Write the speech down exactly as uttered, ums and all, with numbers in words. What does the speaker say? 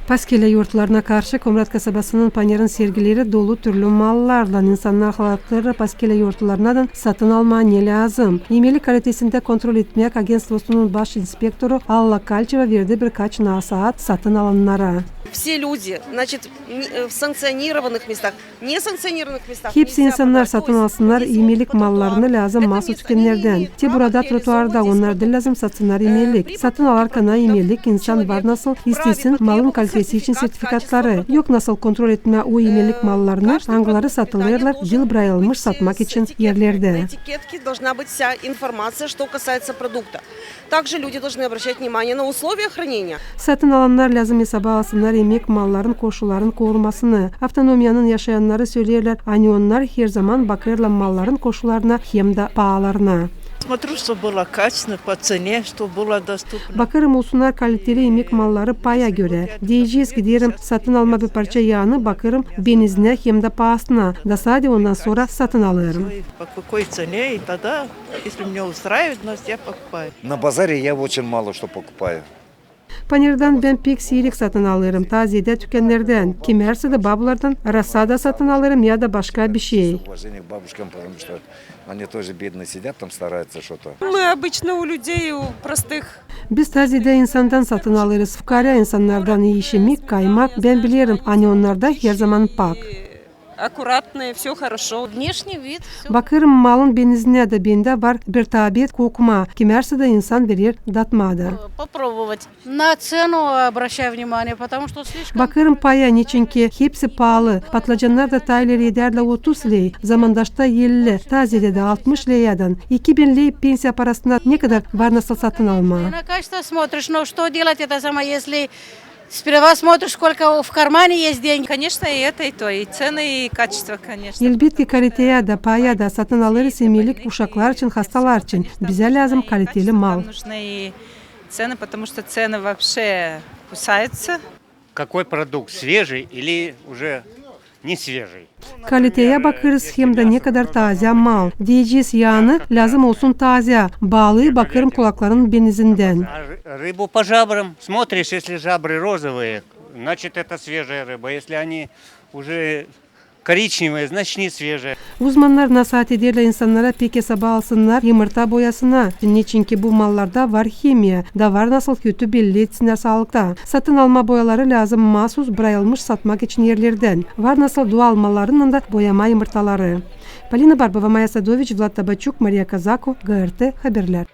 Paskelä yortularına karşı Komrat kasabasının Panerin sergileri dolu türlü mallarlan. İnsannar halatları paskelä yortularınadan satın almaa ne lääzım. İmelik kalitesindä kontrol etmäk agentstvosunun baş inspektoru Alla Kalçeva verdi birkaç nasaat satın alannara. Все люди, значит, не- э, в санкционированных местах, несанкционированных местах. Hepsi insannar satın alsınnar imelik mallarını lääzım maasuz tükennerdän. Te burada trotuarda onnar diil lääzım satsınnar imelik. Satın alarkan imelik insan var nasıl istesin malın kalitesi için sertifikatları. Yok nasıl kontrol etmää o imelik mallarını, angıları satılêrlar diil brayılmış satmak için erlerdä. На этикетке должна быть вся информация, что касается продукта. Также люди должны обращать внимание на условия хранения. Satın alannar lääzım esaba alsınnar imelik malların koşulların korumasını. Avtonomiyanın yaşayannarı söleerlär, ani onnar herzaman bakêrlar malların koşullarına hem dä paalarına. Смотрю, чтоб было качественно, по цене, чтоб было доступно. Bakêrım, olsunnar kaliteli imelik malları paya görä. Deyecez, giderim satın almaa bir parça yaanı, bakêrım benizinä hem dä paasına. Da sade ondan sora satın alêrım. По какой цене, и тогда, если меня устраивает, значит, я покупаю. На базаре я очень мало что покупаю. Panerdän bän pek siirek satın alêrım, taa zeedä tükennerdän. Kimärsedä babulardan rasada satın alêrım ya da başka bişey. Уважение к бабушкам, потому что они тоже бедные сидят, там стараются что-то. Мы обычно у людей, у простых. Biz taa zeedä insandan satın alêrız, fukarä insannardan. İişimik, kaymak, bän bilerim, ani onnarda herzaman pak. Аккуратные, всё хорошо. Внешний вид, всё. Bakêrım malın benizinä da bendä var bir taabet kokmaa, kimärsedä insan verer datmaa da. Попробовать. На цену обращаю внимание, потому что слишком. Bakêrım paya, neçinki hepsi paalı. Patlıcannar da taa ileri edärdä otuz ley, zamandaşta elli, taa zeedä dä altmış leyädän. İki bin ley pensiya parasına ne kadar var nasıl satın almaa? На качество смотришь, но что делать, это самое, если сперва смотришь, сколько в кармане есть деньги. Конечно, и это, и то, и цены, и качество, конечно. Elbetki, kaliteya da, paya da satın alêrız imelik uşaklar için, hastalar için. Bizä lääzım kaliteli mal. Нам нужны и цены, потому что цены вообще кусаются. Какой продукт, свежий или уже не свежий? Kaliteya bakêrız hem dä ne kadar taazä mal. Deyecez, yaanı lääzım olsun taazä, baalı bakêrım kulakların benizindän. А ры- рыбу по жабрам смотришь, если жабры розовые, значит, это свежая рыба. Если они уже коричневые, значит, не свежая. Uzmannar nasaat ederlär insannara pek esaba alsınnar yımırta boyasını, neçinki bu mallarda var himiya, da var nasıl kötü belli etsinnär saalıkta. Satın almaa boyaları lääzım maasuz brayılmış satmak için erlerdän. Var nasıl dual mallarınnan da boyamaa yımırtaları. Polina Barbova, Maya Sadoviç, Vlad Tabaçuk, Mariya Kazako, G R T Haberlär.